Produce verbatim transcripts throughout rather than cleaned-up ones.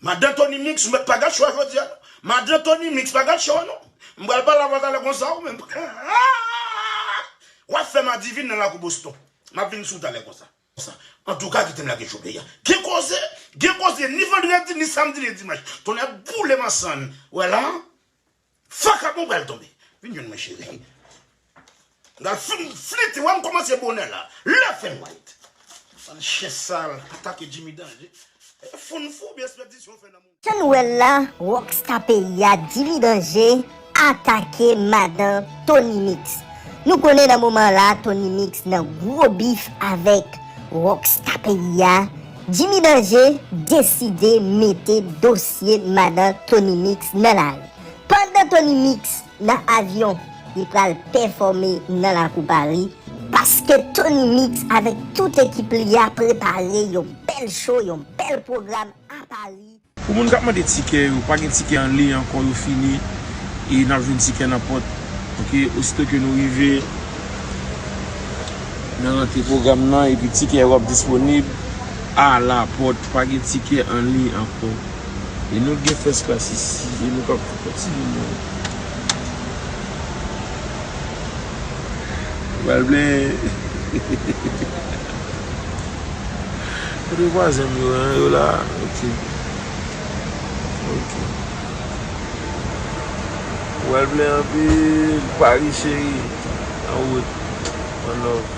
Madan Tony Mix, ou mèt pa gad cho a jodi a. Madan Tony Mix, pa gad cho a non. M pral pale avè w talè konsa ou menm. W ap fè m adivin nan lakou Boston. M ap vin sou talè konsa. Antouka, kite m lage cho peyi a. Gen koze, gen koze ni vandredi, ni samdi, ni dimanch. Tonnè boule m ansanm. Wè la, faka bon pral tonbe. Vin jwenn mwen cheri. Gal fin flite, wè m kòmanse bonè la. Left and right. Bann chen sal, atake Jimmy Danje. E foun fou, byen espedisyon fè nan moun. Jan nou wè l la, Rockstar peyi a, Jimmy Danje, atake madan Tony Mix. Nou konnen nan moman la, Tony Mix nan gwo bif avèk Rockstar peyi a. Jimmy Danje deside mete dosye madan Tony Mix nan lari. Pandan Tony Mix nan avyon, li pral pèfòme nan lakou Pari, paske Tony Mix avèk tout ekip li a prepare yon bèl cho, yon bèl pwogram a Pari. Pou moun k ap mande tikè yo, pa gen tikè an liy ankò, yo fini. E n ap jwenn tikè nan pòt. Oke, osito ke nou rive nan rantre pwogram nan, epi tikè yo ap disponib a la pòt, pa gen tikè an liy ankò. E nou gen first class isi, e nou k ap kontinye nou. Pral blen. Kote vwazen m yo, en, yo la? Oke. Oke. Pral blen anpil, Paris cheri. An wout. One love.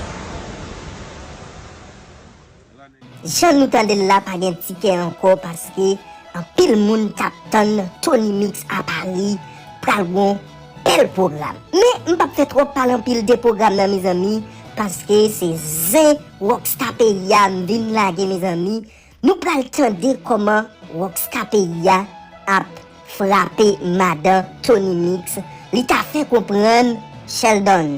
Jan nou tande l la, pa gen tikè ankò paske anpil moun t ap tann Tony Mix a Pari pral gon bèl pwogram. Men m p ap fè twòp pale anpil de pwogram nan, mezanmi, paske se zen Rockstar peyi a m vin lage, mezanmi. Nou pral tande kòman Rockstar peyi a ap frape madan Tony Mix. Li ta fè konprann Sheldon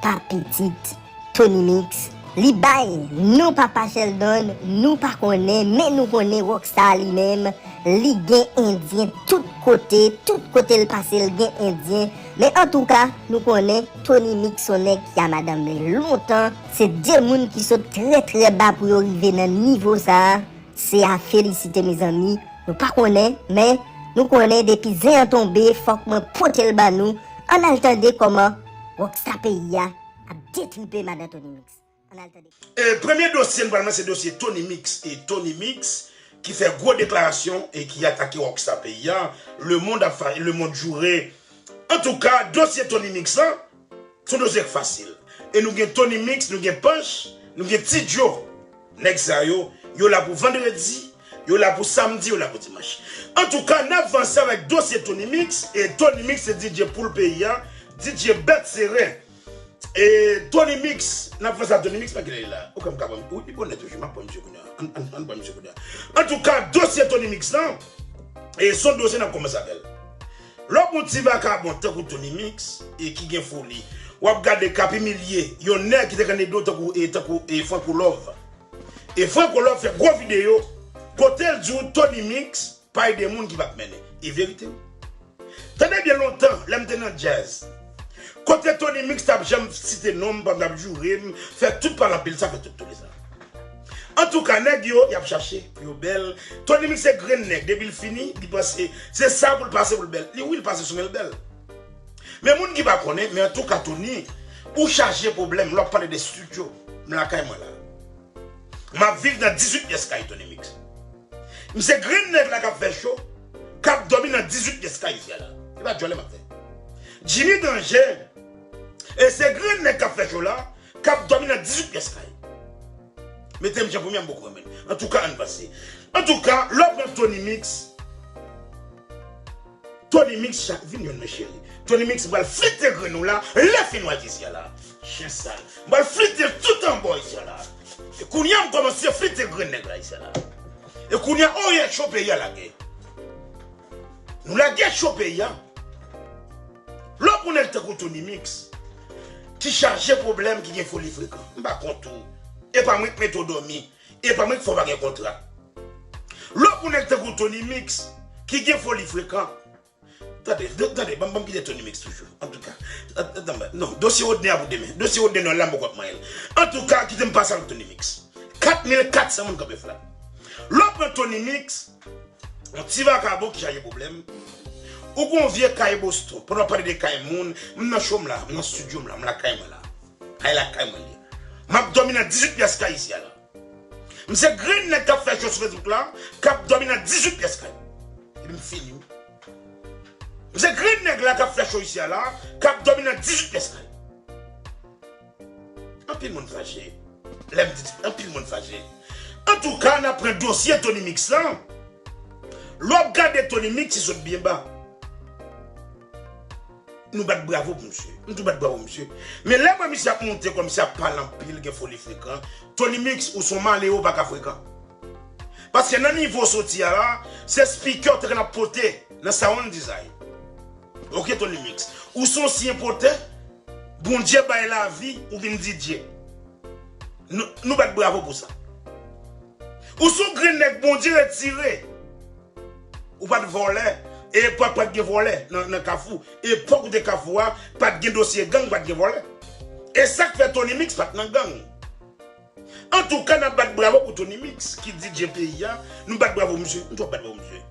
pa pitit Tony Mix. Li bay non papa Sheldon, nou pa konnen, men nou konnen Rockstar li menm, li gen endyen tout kote, tout kote l pase l gen endyen. Men antouka, nou konnen Tony Mix se yon nèg ki a madanm li lontan. Se de moun ki sot trè, trè ba pou yo rive nan nivo sa a. Se a felisite, mezanmi. Nou pa konnen, men nou konnen depi zen an tonbe, fòk mwen pote l ba nou. Ann al tande kòman Rockstar peyi a ap detripe madan Tony Mix. Ann al tande. E premye dosye n pral nan se dosye Tony Mix. E Tony Mix ki fè gwo deklarasyon e ki atake Rockstar peyi a. Lemonn ap fa-, lemonn joure. Antouka, dosye Tony Mix lan, se yon dosye k fasil. E nou gen Tony Mix, nou gen Panch, nou gen Ti Djo. Nèg sa yo, yo la pou vandredi, yo la pou samdi, yo la pou dimanch. Antouka, n ap vanse avèk dosye Tony Mix, e Tony Mix se D J poul peyi a, D J bèt sere. E Tony Mix, n ap vanse a Tony Mix, pa kilè li la. Oke, m ka pran, wi, li bonè toujou, m ap pran misye kounye a. Ann, ann, ann pran misye kounye a. Antouka, dosye Tony Mix lan, e se yon dosye n ap kòmanse avè l. Lè w gon ti vakabon tankou Tony Mix, e ki gen foli, w ap gade k ap imilye yon nèg ki te konn ede w tankou, e tankou, e Franco Love. E Franco Love fè gwo videyo, kote l di w Tony Mix pa ede moun ki p ap mennen. E verite wi. Tande byen lontan, lè m te nan djaz. Kote Tony Mix t ap janm site non m, pa t ap joure m, fè tout pale anpil, sa fè tout toule sa. Antouka, nèg yo, y ap chache pou yo bèl. Tony Mix se grenn nèg, depi l fini, li panse se sa pou l pase pou l bèl. Li, wi, l pase sou men l bèl. Men moun ki pa konnen, men antouka, Tony, ou chaje pwoblèm, lè w ap pale de studio, m lakay mwen la. M ap viv nan dizuit pyès kay Tony Mix. M se grenn nèg la k ap fè cho, k ap dòmi nan dizuit pyès kay isi a la. E pa djòlè m ap fè. Jimmy Danje, e se grenn nèg k ap fè cho la, k ap dòmi nan dizuit pyès kay. Mete m jan premye a, m poko renmen l. Antouka, ann vanse. Antouka, lè w pran Tony Mix, Tony Mix, cha-, vin jwenn mwen cheri. Tony Mix pral flite grenn ou la, left and right isi a la. Chen sal. M pral flite tout anba w isi a la. E kounye a m kòmanse flite grenn nèg la isi a la. E kounye a, o, e cho peyi a lage. Nou lage cho peyi a. Lè w pran nèg tankou Tony Mix, ki chaje pwoblèm, ki gen foli frekan. M pa kont ou. E pa mwen k mete w dòmi. E pa mwen k fè w pa gen kontra. Lè w pran nèg tankou Tony Mix, ki gen foli frekan. Tande, tande, tande, ban m, ban m kite Tony Mix toujou. Antouka, non, dosye Rodney a pou demen. Dosye Rodney non la m poko ap manyen l. Antouka, kite m pase avèk Tony Mix. Kat mil kat san moun kanpe flat. Lè w pran Tony Mix, Yon ti vakabon ki chaje pwoblèm. Ou gon vye kay Boston. Pandan w pale de kay moun, m nan cho m la, m nan estidyo m la, m lakay mwen la. Kay lakay mwen li. M ap dòmi nan dizuit pyès kay isi a la. M se grenn nèg k ap fè cho sou Facebook la, k ap dòmi nan dizuit pyès kay. Epi m fini wi. M se grenn nèg la k ap fè cho isi a la, k ap dòmi nan dizuit pyès kay. Anpil moun fache. Lè m di anpil moun fache. Antouka, n ap pran dosye Tony Mix lan. Lè w ap gade Tony Mix, li sot byen ba. Nou bat bravo pou misye. M tou bat bravo misye. Men lè m wè misye ap monte, kòm misye ap pale anpil, gen foli frekan. Tony Mix, ou se yon malere, ou pa ka frekan. Paske nan nivo w soti a la, se speaker w te konn ap pote nan sound design. Ok, Tony Mix. Ou se yon syen potè, Bondye bay lavi, ou vin D J. Nou, nou bat bravo pou sa. Ou se yon grenn nèg Bondye retire. Ou pa t vòlè. E epòk pa t gen vòlè nan, nan Kafou. Epòk ou te Kafou a, pa t gen dosye gang, pa t gen vòlè. E sa k fè Tony Mix pa t nan gang. Antouka, n ap bat bravo pou Tony Mix, ki D J peyi a. Nou bat bravo misye, nou twò bat bravo misye.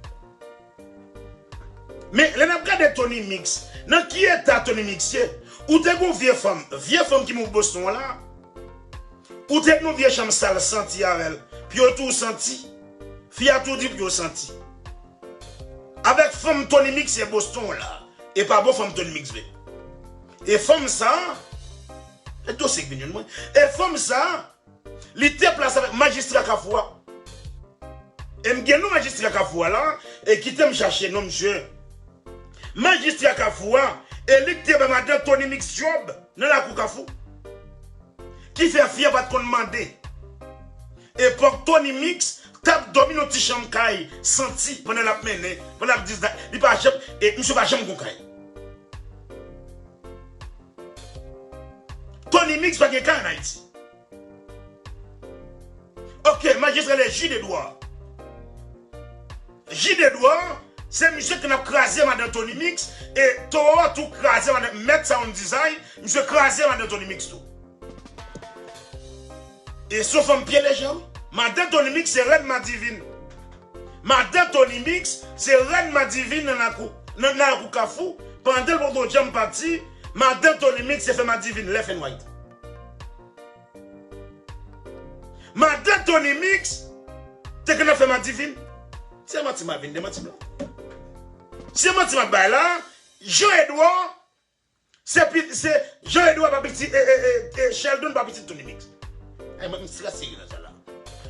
Men, lè n ap gade Tony Mix, nan ki eta Tony Mix ye? Ou te gon vye fanm, vye fanm ki mouri Boston an la. Ou te nan vye chanm sal santi avè l. Pye w tou santi. Fi a tou di pye w santi. Avèk fanm Tony Mix ye Boston la. E pa bon fanm Tony Mix vle. E fanm sa, e dosye k vin jwenn mwen. E fanm sa, li te plase avèk majistra Kafou a. E m gen non majistra Kafou a la, e kite m chache non misye. Majistra Kafou a, e li k te bay madan Tony Mix djòb nan lakou Kafou. Ki fè fi a pa t konn mande. Epòk Tony Mix t ap dòmi nan ti chanm kay santi pandan l ap mennen, pandan l ap di li pa janm, e misye pa janm gon kay. Tony Mix pa gen kay ann Ayiti. Ok, majistra le Jude Edouard. Jude Edouard, se misye ki nan kraze madan Tony Mix, e Toro tou kraze madan, mèt sound design, misye kraze madan Tony Mix tou. E se yon fanm pye leje wi. Madan Tony Mix se rèn Madivin. Madan Tony Mix se rèn Madivin nan lakou, nan, nan lakou Kafou. Pandan l poko janm pati, madan Tony Mix se fè Madivin, left and right. Madan Tony Mix te konn ap fè Madivin. Se manti m ap vin de manti m la. Se manti m ap bay la, Jean Edouard, se pi-, se Jean Edouard pa pitit, e, e, e, e, Sheldon pa pitit Tony Mix. Ay, mwen, m stra serye nan sa la.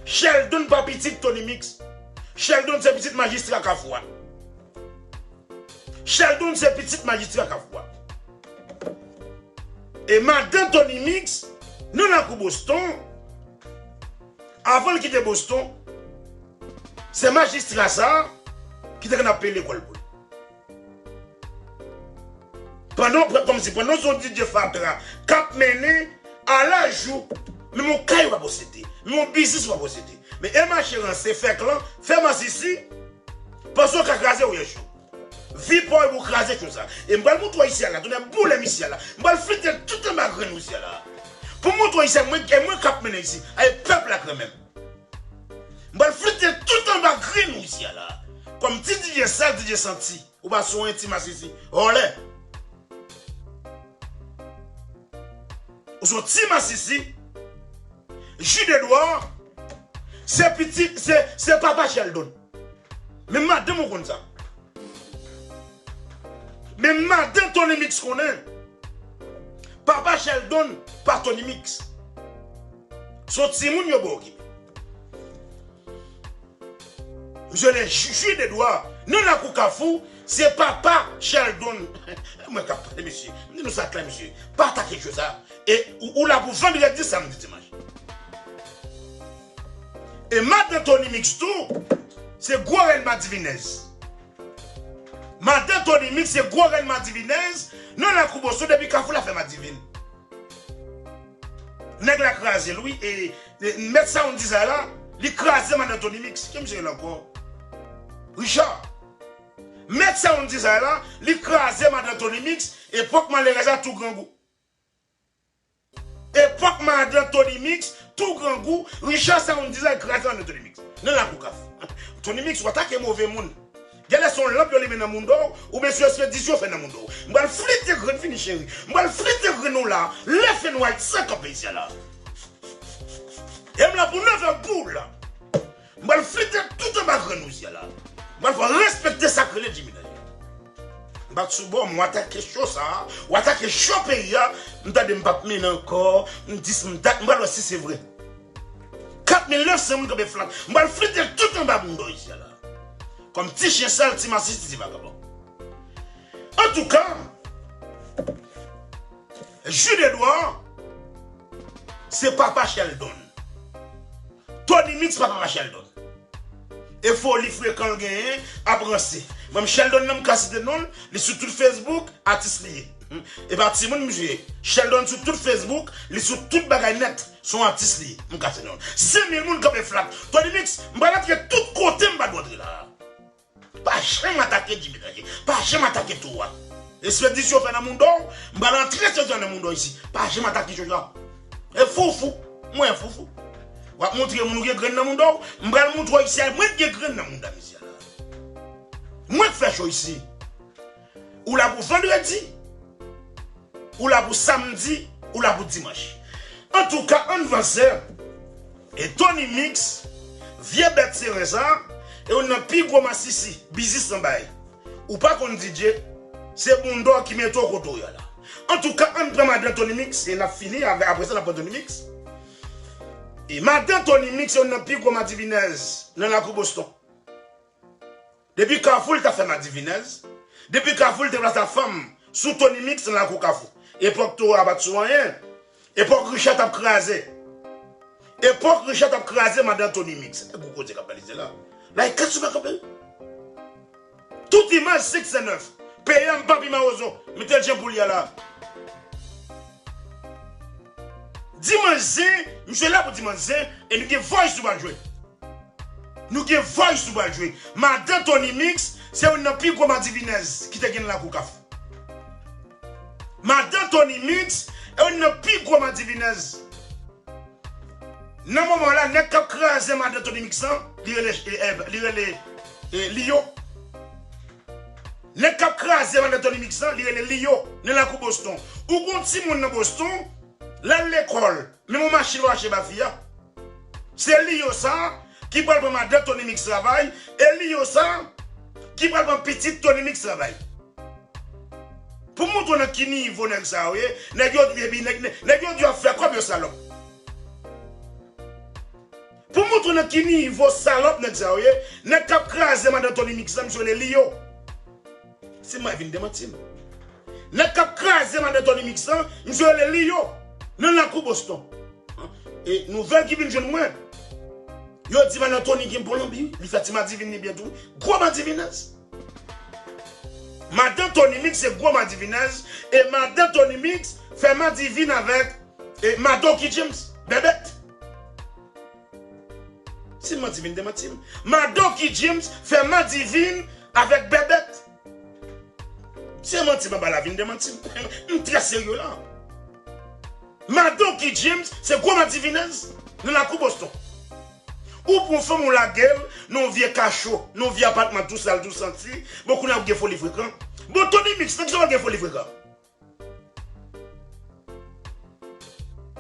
Sheldon pa pitit Tony Mix. Sheldon se pitit majistra Kafou a. Sheldon se pitit majistra Kafou a. E madan Tony Mix, nan lakou Boston, avan l kite Boston, se majistra sa ki te konn ap peye lekòl pou l. Pandan, kòmsi pandan se yon D J fatra k ap mennen, a laj ou, menm yon kay ou pa posede, menm yon biznis ou pa posede. Men e mache ranse, fè klan, fè masisi, panse w ka kraze w yè cho. Vi pa w pou kraze cho sa. E m pral montre w isi a la, tounen boule m isi a la. M pral flite tout anba grenn ou isi a la. Pou m montre w isi a, mwen, e mwen k ap mennen isi. A e pèp la k renmen m. M pral flite tout anba grenn ou isi a la. Kòm ti D J sal, D J santi. Ou pa sou yon ti masisi. Vòlè. Ou se yon ti masisi. Jude Edouard, se pitit, se, se papa Sheldon. Men madanm ou konn sa. Men madan Tony Mix konnen. Papa Sheldon pa Tony Mix. Se yon timoun yo ba okipe. Misye le Ju-, Jude Edouard, nan lakou Kafou, se papa Sheldon. Mwen k ap pale, mesye. M di nou sa klè, mesye. Pa atake cho sa. E ou, ou la pou vandredi, samdi, dimanch. E madan Tony Mix tou, se gwo rèn madivinèz. Madan Tony Mix se gwo rèn madivinèz, nan lakou Boston depi Kafou la fè madivin. Nèg la kraze l wi, e, e mèt sound design la, li kraze madan Tony Mix. Ki misye rele ankò? Richard. Mèt sound design la, li kraze madan Tony Mix, epòk malerèz la tou grangou. Epòk madan Tony Mix, tou grangou, Richard sound design kraze madan Tony Mix. Nan lakou Kafou. Tony Mix, ou atake move moun. Genlè se yon lanp yo limen nan mouda w, oubyen se yon espedisyon yo fè nan mouda w. M pral flite grenn, fini cheri. M pral flite grenn ou la, left and right, san kanpe isi a la. E m la pou nèf è boul. M pral flite tout anba grenn ou isi a la. M pral fè w respekte sa k rele Jimmy Danje. M pa t sou bò, m w atake cho sa a, w atake cho peyi a, m tande m p ap mennen ankò, m di s- m dat, m pral wè si se vre. Kat mil nèf san moun kanpe flat. M pral flite tout anba bounda w isi a la. Kòm ti chen sal, ti masisi, ti vagabon. Antouka, Jude Edouard, se papa Sheldon. Tony Mix pa papa Sheldon. E foli frekan l genyen ap ranse. Mwen, Sheldon nan m ka site non l, li sou tout Facebook, atis li ye. Hmm. E pa timoun misye ye. Sheldon sou tout Facebook, li sou tout bagay nèt. Se yon atis li ye. M ka site non l. Senk mil moun kanpe flat. Tony Mix, m pral antre tout kote m pa dwe antre la. Pa janm atake Jimmy Danje. Pa janm atake tou a. Espedisyon fè nan mouda w, m pral antre sezon nan mouda w isi. Pa janm atake Jojo. E foufou. Mwen foufou. W ap montre moun ou gen grenn nan mouda w. M pral montre w isi a. Mwen gen grenn nan mouda m isi a la. Mwen k fè cho isi. Ou la pou vandredi. Ou la pou samdi. Ou la pou dimanch. Antouka, ann vanse. E Tony Mix, vye bèt seren sa, e youn nan pi gwo masisi biznis nan bay. Ou pa konn D J, se bounda w ki mete w kote w ye a la. Antouka, ann pran madan Tony Mix, e n ap fini avè, apre sa n ap pran Tony Mix. E madan Tony Mix, se youn nan pi gwo madivinèz nan lakou Boston. Depi Kafou, li t ap fè madivinèz. Depi Kafou, li te plase fanm sou Tony Mix nan lakou Kafou. Epòk Towa pa t sou anyen. Epòk Richard t ap kraze. Epòk Richard t ap kraze madan Tony Mix. E gwo koze k ap pale la. Like, kat sou pa kanpe. Tout imaj senk sèt nèf. P M Papi Mawozo. Mete l jan pou l ye a la. Dimanch zen, misye la pou dimanch zen, e nou gen voice nou pral jwe. Nou gen voice nou pral jwe. Madan Tony Mix, se youn nan pi gwo madivinèz ki te gen nan lakou Kafou. Madan Tony Mix, se youn nan pi gwo madivinèz. Nan moman la, nèg k ap kraze madan Tony Mix lan, li rele, e, e, li rele, e, Liyo. Nèg k ap kraze madan Tony Mix lan, li rele Liyo, nan lakou Boston. Ou gon timoun nan Boston, l al lekòl, menm yon machin pa achte ba fi a. Se Liyo sa ki pral pran madan Tony Mix travay, e Liyo sa ki pral pran pitit Tony Mix travay. Pou montre w nan ki nivo nèg sa yo ye, nèg yo, epi nèg, nèg yo di yo ap fè kòb yo salòp. Pou montre w nan ki nivo salòp nèg sa yo ye, nèg k ap kraze madan Tony Mix lan, misye rele Liyo. Si mwen vin demanti m. Nèg k ap kraze madan Tony Mix lan, misye rele Liyo. Nan lakou Boston. E nouvèl ki vin jwenn mwen. Yo di madan Tony gen bon lanbi, li fè ti madivin li byen tou. Gwo madivinèz. Madan Tony Mix se gwo madivinèz, e madan Tony Mix fè madivin avèk, e, Madoki James, Bèbèt. Si m manti, vin demanti m. Madoki James fè madivin avèk Bèbèt. Si m manti, m anba la, vin demanti m. M trè serye la. Madoki James se gwo madivinèz nan lakou Boston. Ou pran fanm ou lage l nan yon vye kacho, nan yon vye apatman tou sal, tou santi. Bon, kounye a ou gen foli frekan. Bon, Tony Mix, nan kisa w gen foli frekan?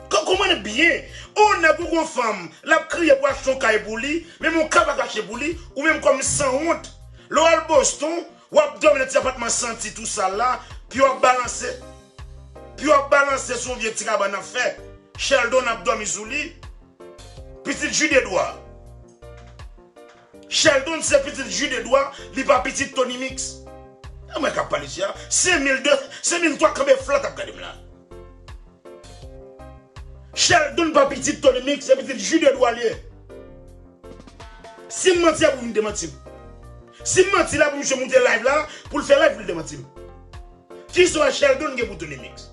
K- konprann byen. On nèg ou gon fanm, l ap kriye pou achte yon kay pou li, menm yon kay pa ka achte pou li, ou menm kòm sanwont. Lè w al Boston, w ap dòmi nan ti apatman santi tou sal la, pye w ap balanse. Pye w ap balanse sou yon vye ti kabann an fè. Sheldon ap dòmi sou li. Pitit Jude Edouard. Sheldon se pitit Jude Edouard, li pa pitit Tony Mix. E mwen k ap pale isi a. Senk mil de, senk mil twa kanpe flat ap gade m la. Sheldon pa pitit Tony Mix, se pitit Jude Edouard li ye. Si m manti a pou vin demanti m. Si m manti la pou misye moute live la, pou l fè live pou l demanti m. Kisa Sheldon gen pou Tony Mix?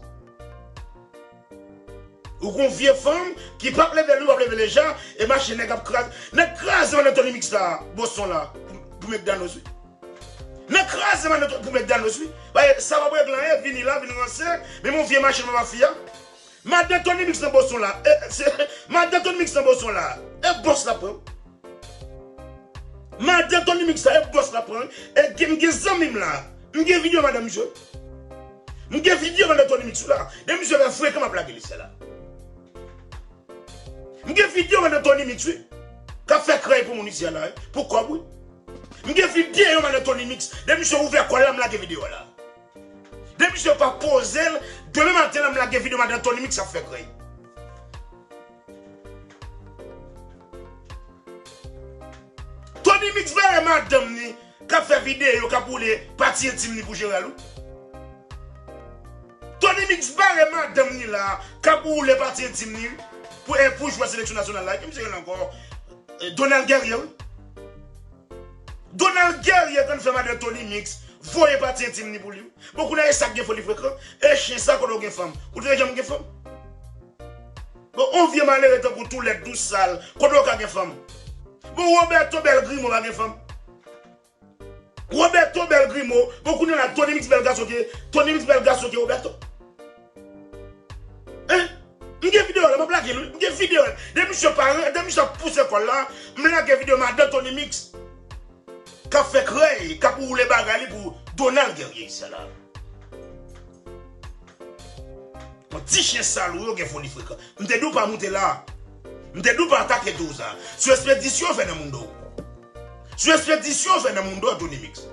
Ou gon vye fanm ki p ap leve li, w ap leve li deja, e mache nèg ap kraze. Nèg kraze madan Tony Mix la, Boston la, pou, pou McDonald's, wi. Nèg kraze madan Tony pou McDonald's, wi. Paske sa w ap regle an ye, vini la, vin ranse, menm yon vye machin pa fi a. Madan Tony Mix nan Boston la, e, se, madan Tony Mix nan Boston la, e bòs la pran. Madan Tony Mix la, e bòs la pran. E gen, m gen zanmi m la. M gen videyo madan misye. M gen videyo madan Tony Mix la. De misye fè frekan m ap lage li sè la. M gen videyo madan Tony Mix, wi. K ap fè krèy pou moun isi a la, wi. Pou kòb, wi. M gen videyo madan Tony Mix. De misye ouvè kò l la, m lage videyo a la. De misye pa poze l, demen maten la, m lage videyo madan Tony Mix ap fè krèy. Tony Mix bare madanm ni k ap fè videyo k ap woule pati entim ni pou Jeral, wi. Tony Mix bare madanm ni la k ap woule pati entim ni pou, eh, pou jwè seleksyon nasyonal la. Ki misye rele ankò? Eh, Donald Guerrier, wi. Donald Guerrier konn fè madan Tony Mix voye pati entim ni pou li, wi. Bon, kounye a e sa k gen foli frekan. E chen sa, kote w gen fanm? Ou te janm gen fanm? Bon, on vye malere tankou Toulèt, dous sal, kote w ka gen fanm? Bon, Roberto Bèl Grimo pa gen fanm? Roberto Bèl Grimo, bon, kounye a la, Tony Mix bèl gason ke, Tony Mix bèl gason ke Roberto. Hein? M gen videyo la, m ap lage l, wi. M gen videyo la. De misye pa, de misye ap pouse kò l la, m lage videyo madan Tony Mix k ap fè krèy, k ap woule bagay li pou Donald Guerrier sa la. Yon ti chen sal ou yo gen foli frekan. M te di w pa moute la. M te di w pa atake tou sa. Sou ekspedisyon w fè nan moun do. Sou ekspedisyon w fè nan moun do, Tony Mix.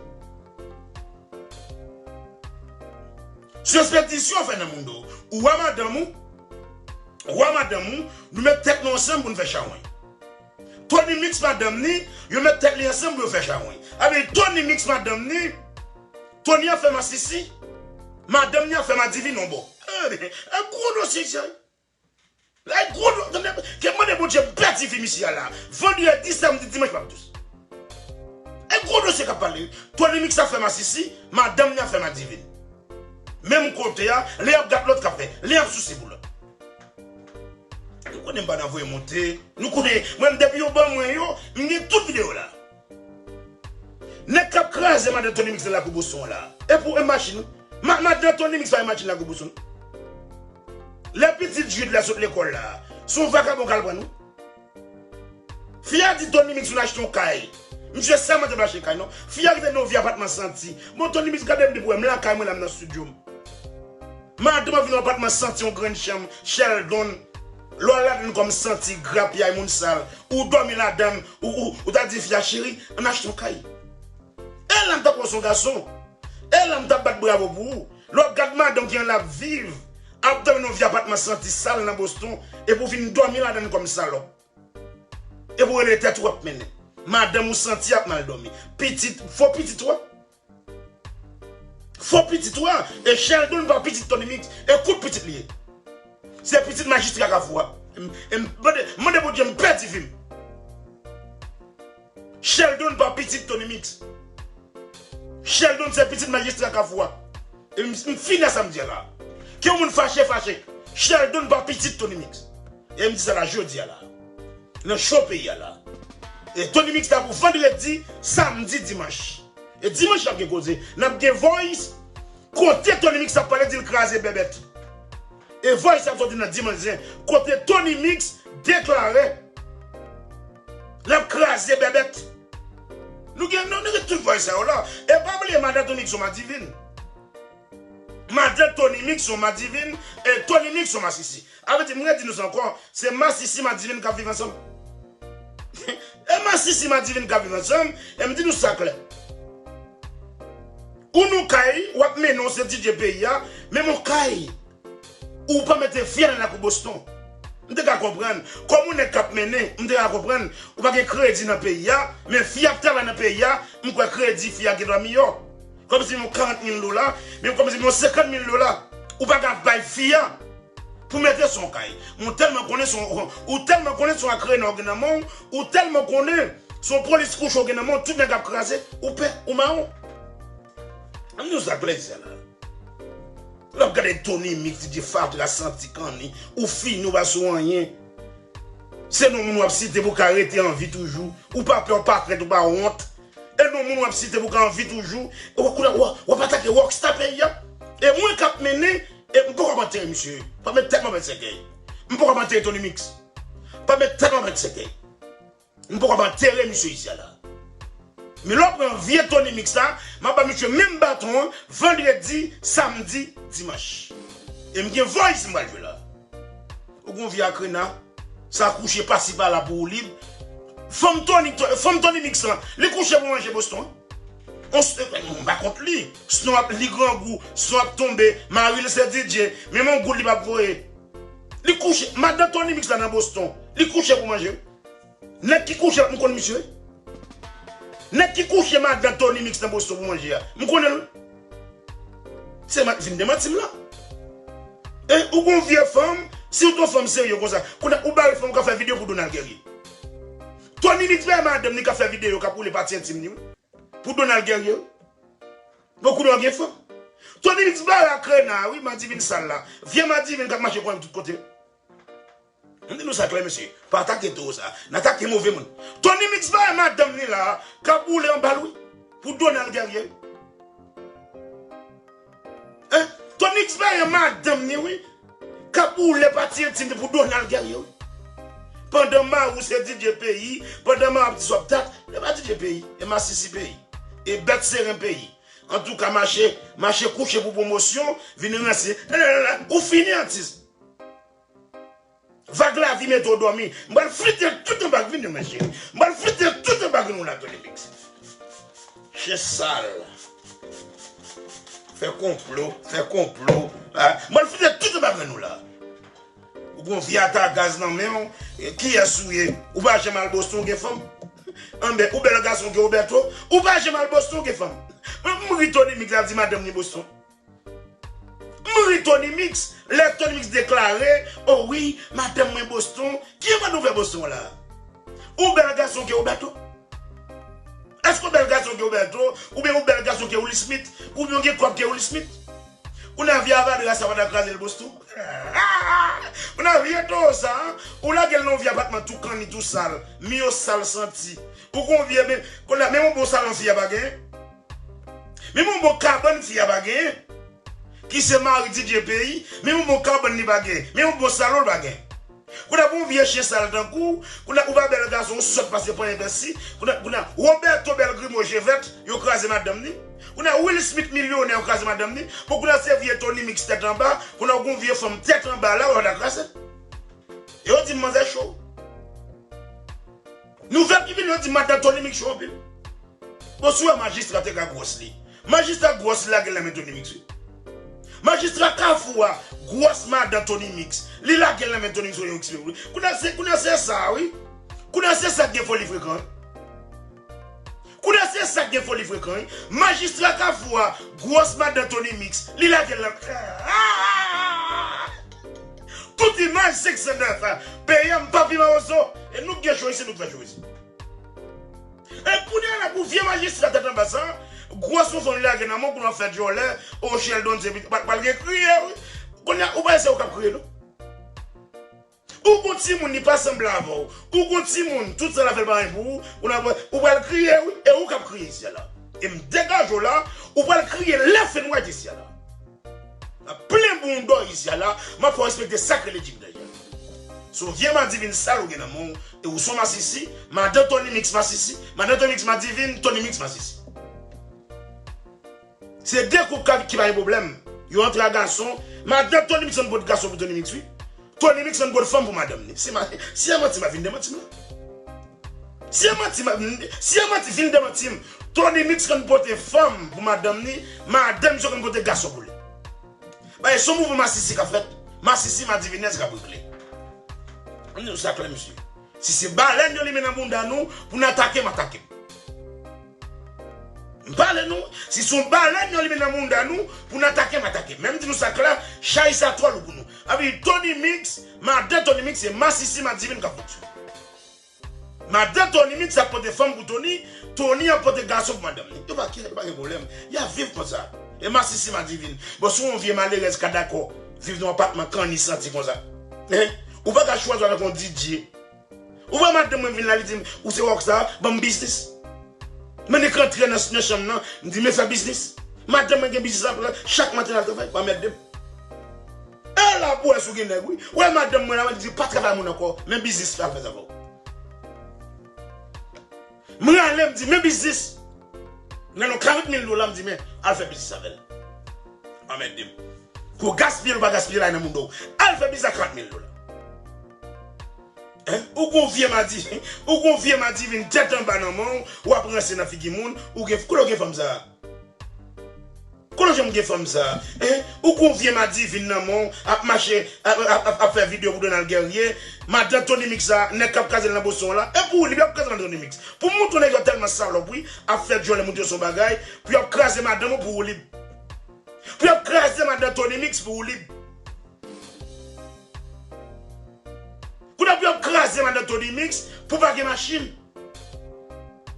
Sou ekspedisyon w fè nan moun do. Ou a madanm ou. Ou a madanm ou. Nou met tèt nou ansanm pou n fè chawony. Tony Mix madanm ni, yo met tèt li ansanm pou yo fè chawony. Sa vle di Tony Mix madanm ni, Tony ap fè masisi, madanm ni ap fè madivin yon bò. E, e gwo dosye sa. E gwo do-, tande, ke mande Bondye bèl ti fi misye a la. Vandredi, samdi, dimanch, m ap dous. E gwo dosye k ap pale. Tony Mix ap fè masisi, madanm ni ap fè madivin. Menm kote a, lè y ap gad lòt k ap fè, lè y ap souse pou lòt. Nou konnen m pa nan voye monte. Nou konnen, mwen, depi yo ban mwen yo, m gen tout videyo la. Nèg k ap kraze madan Tony Mix nan lakou Boston la. E pou e machin, wi. Ma-, madan Tony Mix pa e machin lakou Boston. Lè pitit Jude la sot lekòl la, se yon vakabon k al pran l, wi. Fi a di Tony Mix vin achte yon kay. Misye sèlman te vle achte kay, non. Fi a kite nan yon vye apatman santi. Bon, Tony Mix gade m depi w wè m lakay mwen la, m nan estidyo m. Madanm an vin yon apatman santi, yon grenn chanm, Sheldon. Lè w al ladann kòm santi, grapyay, moun sal, ou dòmi ladann, ou, ou, ou ta di fi a, cheri, ann achte yon kay. E la m t ap wè w se yon gason. E la m t ap bat bravo pou ou. Lè w ap gad madanm ki an l ap viv, ap dòmi nan yon vye apatman santi sal nan Boston, epi w vin dòmi ladann kòm salòp. Epi w rele tèt ou ap mennen. Madanm ou santi ap mal dòmi. Pitit, fo pitit ou a. Fo pitit ou a. E Sheldon pa pitit Tony Mix. E kout pitit li ye. Se pitit majistra Kafou a. M, m, mande, mande Bondye m pèdi vi m. Sheldon pa pitit Tony Mix. Sheldon se pitit majistra Kafou a. E m, m fini a sa m di a la. Ke yon moun fache, fache. Sheldon pa pitit Tony Mix. E m di sa la jodi a la. Nan cho peyi a la. E Tony Mix la pou vandredi, samdi, dimanch. E dimanch n ap gen koze. N ap gen voice. Kote Tony Mix ap pale, di l kraze bèbèt. E voice ap soti nan dimanch zen. Kote Tony Mix deklare l ap kraze bèbèt. Nou gen, nou, nou gen tout voice sa yo la. E pa bliye madan Tony Mix se yon madivin. Madan Tony Mix se yon madivin. E Tony Mix se yon masisi. A vle di, m redi nou sa ankò, se masisi madivin k ap viv ansanm. E masisi madivin k ap viv ansanm, e m di nou sa klè. Ou nan kay, w ap mennen yon se D J peyi a, menm yon kay, ou pa mete fi a nan lakou Boston. M te ka konprann. Kòm yon nèg k ap mennen, m te ka konprann. Ou pa gen kredi nan peyi a, men fi a ap travay nan peyi a, m kwè kredi fi a gen dwa miyò. Kòmsi m yon karant mil dola, men kòmsi m yon senkant mil dola. Ou pa ka bay fi a pou mete sou yon kay. Ou tèlman konnen se yon, ou tèlman konnen se yon akrenan ou gen nan men w, ou tèlman konnen se yon polis kouche ou gen nan men w, tout nèg ap kraze, ou pè, ou mawon. Ann di w sa klè, sa la. Lè w ap gade Tony Mix, D J Fatra, Santi Kanni, ou fini, ou pa sou anyen. Se non moun w ap site pou w ka rete an vi toujou. Ou pa pè, ou pa krent, ou pa wont. E non moun w ap site pou w ka an vi toujou. E w, w, w, w ap atake rockstar peyi a. E mwen k ap mennen, e m poko ap antere misye. Pa met tèt mwen avèk sèkèy. M poko ap antere Tony Mix. Pa met tèt mwen avèk sèkèy. M poko ap antere misye isi a la. Men lè w pran vye Tony Mix la, m ap ba misye menm baton an, vandredi, samdi, dimanch. E m gen voice m pral jwe la. Ou gon vye akrena, sa kouche pasi pala pou ou lib. Fanm Tony, fanm Tony Mix lan, li kouche pou manje Boston. On s-, m pa kont li. Snon ap, li grangou, snon ap tonbe, mari l se D J, menm on goud li p ap voye. Li kouche, madan Tony Mix la nan Boston, li kouche pou manje. Nèg ki kouche, m konn misye. Nèg ki kouche madan Tony Mix nan Boston pou manje a, m konnen l. Se ma-, vin demanti m la. E ou gon vye fanm, si w t on fanm serye konsa, kounye a ou bare fanm ou ka fè videyo pou Donald Guerrier. Tony Mix bare madanm ni k ap fè videyo k ap woule pati entim ni wi. Pou Donald Guerrier wi. Bon kounye a w gen fanm. Tony Mix bare akrena wi, madivin sal la. Vye madivin k ap mache konnen tout kote. M di nou sa klè mesye, pa atake towo sa, n atake move moun. Tony Mix bay madanm ni la, k ap boule anba l wi, pou Donald Guerrier. Hein? Tony Mix bay madanm ni wi, k ap boule pati entim li pou Donald Guerrier wi. Pandan mari w se D J peyi, pandan mari w ap di sa w ap dat, e pa D J peyi, e masisi peyi, e bèt seren peyi. Antouka mache, mache kouche pou pwomosyon, vin ranse, ou fini atis. Vag lavi mete w dòmi. M pral flite tout anba grenn ou, mesye. M pral flite tout anba grenn ou la, Tony Mix. Chen sal. Fè konplo, fè konplo. Ah, m pral flite tout anba grenn ou la. Ou gon vye ata gaz nan men w. E kiyès ou ye? Ou pa janm al Boston, ou gen fanm? Anben, ou bèl gason ke Roberto. Ou pa janm al Boston, ou gen fanm? M ri Tony Mix ap di madanm ni Boston. M ri Tony Mix, lè Tony Mix deklare, o wi, madanm mwen Boston, ki mande w fè Boston la? Ou bèl gason ke Roberto? Èske w bèl gason ke Roberto? Oubyen ou bèl gason ke Will Smith? Oubyen w gen kòb ke Will Smith? Ou nan vye avadra sa pa ta kraze l Boston? Ou nan vye towo sa, ou lage l nan yon vye apatman tou kanni, tou sal, mi yo sal santi. Ou gon vye, men, kounye a, menm yon bon salon fi a pa genyen. Menm yon bon kabann fi a pa genyen. Ki se mari D J peyi, menm yon bon kabann li pa genyen. Menm yon bon salon l pa genyen. Kounye a pou yon vye chen sal tankou, kounye a ou pa bèl gason, ou sòt pase panyen pèsi, kounye a, kounye a, Roberto bèl grimo je vèt, yo kraze madanm ni. Kounye a Will Smith milyonè, yo kraze madanm ni. Bon, kounye a se vye Tony Mix tèt anba, kounye a ou gon vye fanm tèt anba la, ou pa ta kraze. E yo di m manzè cho. Nouvèl ki vini, yo di madan Tony Mix cho anpil. Bon, si w wè majistra te ka gwòs li. Majistra gwòs li lage l nan men Tony Mix wi. Majistra Kafou a gwòs madan Tony Mix. Li lage l nan men Tony Mix wi. Kounye a se, kounye a se sa wi. Kounye a se sa k gen foli frekan wi. Kounye a se sa k gen foli frekan wi. Majistra Kafou a gwòs madan Tony Mix. Li lage l nan. Tout imaj senk san nèf a. Peyi a m papi mawozo. E nou k gen cho isi, nou k fè cho isi. E kounye a la pou vye majistra tèt anba sa, gwòs yon fanm li lage nan men w pou n ap fè djòlè, o Sheldon se pitit, pral, pral gen kriye wi. Kounye a, ou pa se ou k ap kriye non. Ou gon timoun li pa sanble avè w. Ou gon timoun, tout sa l ap fè l pa anyen pou ou, ou nan, ou pral kriye wi, e ou k ap kriye isi a la. E m degaje w la, ou pral kriye left and right isi a la. Nan plen bouda w isi a la, m ap fè w respekte sa k rele djigdaj la. Se yon vye madivin sal ou gen nan men w, e ou se yon masisi, madan Tony Mix masisi, madan Tony Mix madivin, Tony Mix masisi. Se de koup ka, ki pa gen pwoblèm. Yo antre a gason, madan Tony Mix konn pot gason pou Tony Mix wi. Tony Mix konn pot fanm pou madanm ni. Si ma, si e manti, ma vin demanti m la. Si e manti, ma, si e manti, vin demanti m. Tony Mix konn pote fanm pou madanm ni, madanm misye konn pote gason pou li. Bagay se yon mouvman masisi k ap fèt. Masisi madivinèz k ap regle. M di nou sa klè, mesye. Si se balèn yo limen nan bounda nou, pou n atake m, atake m. M pale nou, si se yon balèn yo limen nan bounda nou, pou n atake m, atake m. Men m di nou sa klè, chay sa twò lou pou nou. Epi Tony Mix, madan Tony Mix, se masisi madivin k ap fonksyone. Madan Tony Mix ap pote fanm pou Tony, Tony ap pote gason pou madanm ni. Yo pa gen, yo pa gen pwoblèm. Y ap viv konsa. E masisi madivin. Bon, si w yon vye malerèz ka dakò viv nan yon apatman kanni santi konsa. Hein? Ou pa ka chwazi w avèk yon D J. Ou wè madanm mwen vin la, li di m, ou se rockstar, ban m biznis. Mwen nik rantre nan, nan chanm nan, m di, men fè biznis. Madanm mwen gen biznis la, chak maten l al travay, pa mèt de m. E la pou wè si w gen nèg wi. Wè madanm mwen la, mwen di pa travay moun ankò, men biznis la fè sa pou ou. M rale, m di men biznis. M gade yon karant mil dola, m di, men, al fè biznis avè l. Anmède m. Ke w gaspiye l ou pa gaspiye l, al nan moun do. Al fè biznis a karant mil dola. Hein? Ou gon vye madiv, ou gon vye madivin tèt anba nan men w, w ap ranse nan figi moun, ou gen, kote w gen fanm sa a? Kote w janm gen fanm sa a? Hein? Ou gon vye madivin nan men w, ap mache, ap, ap, ap, ap fè videyo pou Donald Guerrier, madan Tony Mix sa a, nèg k ap kraze l nan Boston an la, e pou ou li ap kraze madan Tony Mix. Pou m montre w nèg yo tèlman salòp, wi, ap fè dyòlè montre yo se yon bagay, pou y ap kraze madanm ou pou ou lib. Pou y ap kraze madan Tony Mix pou ou lib. Kounye a pou y ap kraze madan Tony Mix pou pa gen machin.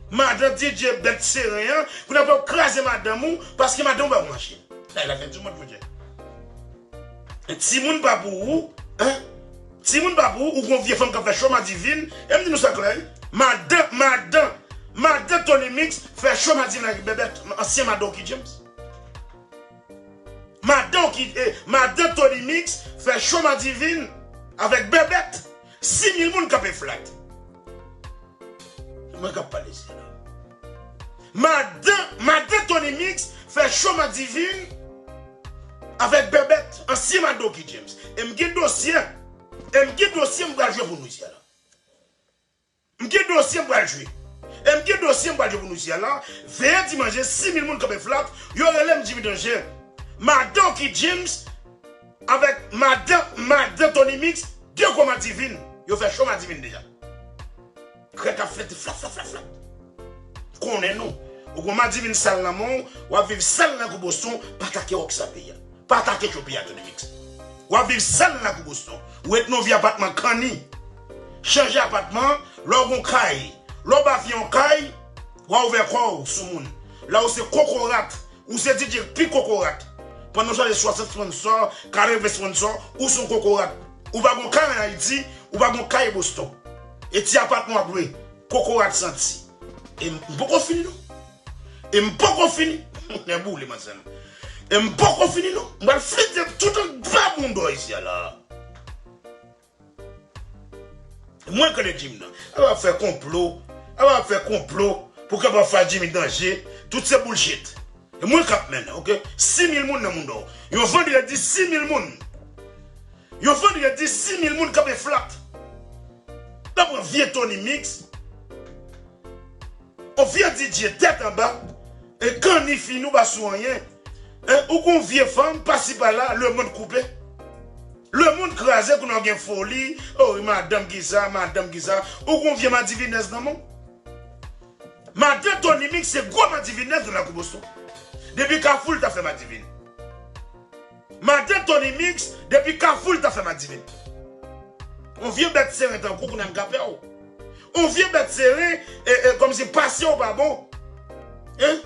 Madan D J Bèt Seren an, kounye a pou y ap kraze madanm ou paske madanm ou pa gen machin. Sa e lafen di mond, monchè. Timoun pa pou ou, hein? Timoun pa pou ou, ou gon vye fanm k ap fè cho madivin, e m di nou sa klè, wi. Madan, madan, madan Tony Mix fè cho madivin avèk Bèbèt, ansyen madan Oky James. Madan ki, eh, madan Tony Mix fè cho madivin avèk Bèbèt. Sis mil moun kanpe flat. Mwen k ap pale isit la. Madan, madan Tony Mix fè cho madivin avèk Bèbèt, ansyen madan Oky James. E m gen dosye, e m gen dosye m pral jwe pou nou isit la. M gen dosye m pral jwe. E m gen dosye m pral jwe pou nou isit la. Veye dimanche, sis mil moun kanpe flat, yo rele m Jimmy Danger. Madan Oky James avèk madan, madan Tony Mix, de gwo madivin. Yo fè cho madivin deja. Krèk ap flète flat, flat, flat, flat. Konnen nou. Ou gon madivin sal nan men w, w ap viv sal nan kou Boston, pa atake Rockstar peyi a. Pa atake cho peyi a, Tony Mix. W ap viv sal nan kou Boston. Ou ret nan vye apatman kanni. Chanje apatman, lè w gon kay. Lè w bafye yon kay, w a ouvè kò w sou moun. Lè w se kokorat, ou se D J pi kokorat. Pandan w chaje swasant sponsò, katreven sponsò, ou se yon kokorat. Ou pa gon kay ann Ayiti, ou pa gon kay Boston. E ti apatman w ap lwe, kokorat santi. E m, m poko fini non. E m poko fini. Nèboule, manzè. E m poko fini non. M pral flite tout anba bouda w isi a la. Mwen konnen Jimmy nan. Ap ap fè konplo. Ap ap fè konplo pou kapab fè Jimmy Danger. Tout se bullshit. E mwen k ap mennen, oke? Sis mil moun nan mouda w. Yon vandredi, sis mil moun. Yon vandredi, sis mil moun kanpe flat. Nan pran vye Tony Mix. On vye D J tèt anba. E kanni fini ou pa sou anyen. E ou gon vye fanm, pasi pala, lemonn koupe. Lemonn kraze, kounye a w gen foli. O, madanm kisa, madanm kisa. Ou gon vye madivinèz nan men w. Madan Tony Mix se gwo madivinèz nan lakou Boston. Depi Kafou l ta fè madivin. Madan Tony Mix, depi Kafou l ta fè madivin. On vye bèt seren tankou kounye a m ka pè w. On vye bèt seren, e, e, kòmsi pasyan w pa bon. Hein?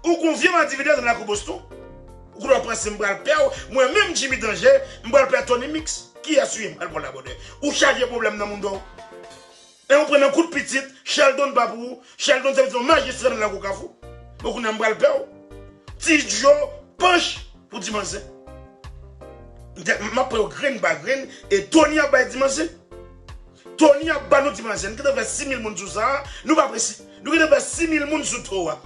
Ou gon vye madivinèz nan lakou Boston. Ou kounye a w panse m pral pè w. Mwen menm Jimmy Danger, m pral pè Tony Mix. Kiyès ou ye m pral pran labòdè? Ou chaje pwoblèm nan mouda w. E ou pran nan kout pitit, Sheldon pa pou ou. Sheldon se yon majistra nan lakou Kafou. Bon, kounye a m pral pè w. Ti Djo, panch pou Dimanche. M te, m ap pran yo grenn pa grenn, e Tony ap bay Dimanche. Tony ap ba nou Dimanche. Nou gentan fè sis mil moun sou sa a. Nou pa presi. Nou gentan fè sis mil moun sou to a.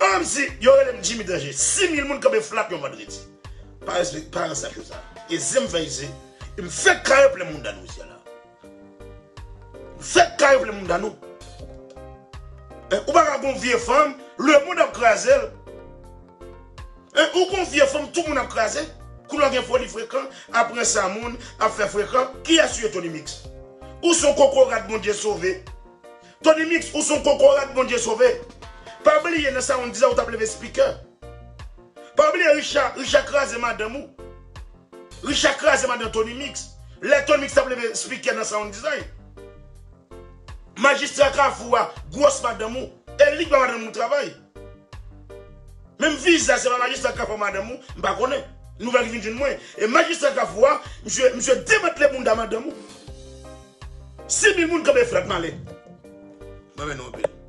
An m si, yo rele m Jimmy Danger. Sis mil moun kanpe flat yon vandredi. Pa respè, pa respè cho sa. E zen m fè isit. E m fèk kare plen moun dan nou isit la. Fèk kare plen moun dan nou. Hein, ou pa ka gon vye fanm, lemonn ap kraze l. Hein, ou gon vye fanm, tout moun ap kraze. Kounye a gen foli frekan, ap ranse a moun, ap fè frekan. Kiyès ou ye, Tony Mix? Ou se yon kokorat Bondye sove. Tony Mix, ou se yon kokorat Bondye sove. Pa bliye nan sound design ou t ap leve speaker. Pa bliye Richard, Richard kraze madanm ou. Richard kraze madanm Tony Mix. Lè Tony Mix t ap leve speaker nan sound design. Majistra Kafou a, gwòs madanm ou. E li k ba madanm ou travay. Menm vizaj se pa majistra Kafou a madanm ou, m pa konnen. Nouvèl ki vin jwenn mwen. E majistra Kafou a, misye, misye demantle bounda madanm ou. Sis mil moun kanpe flat m ale. Mwen mennen w anpil.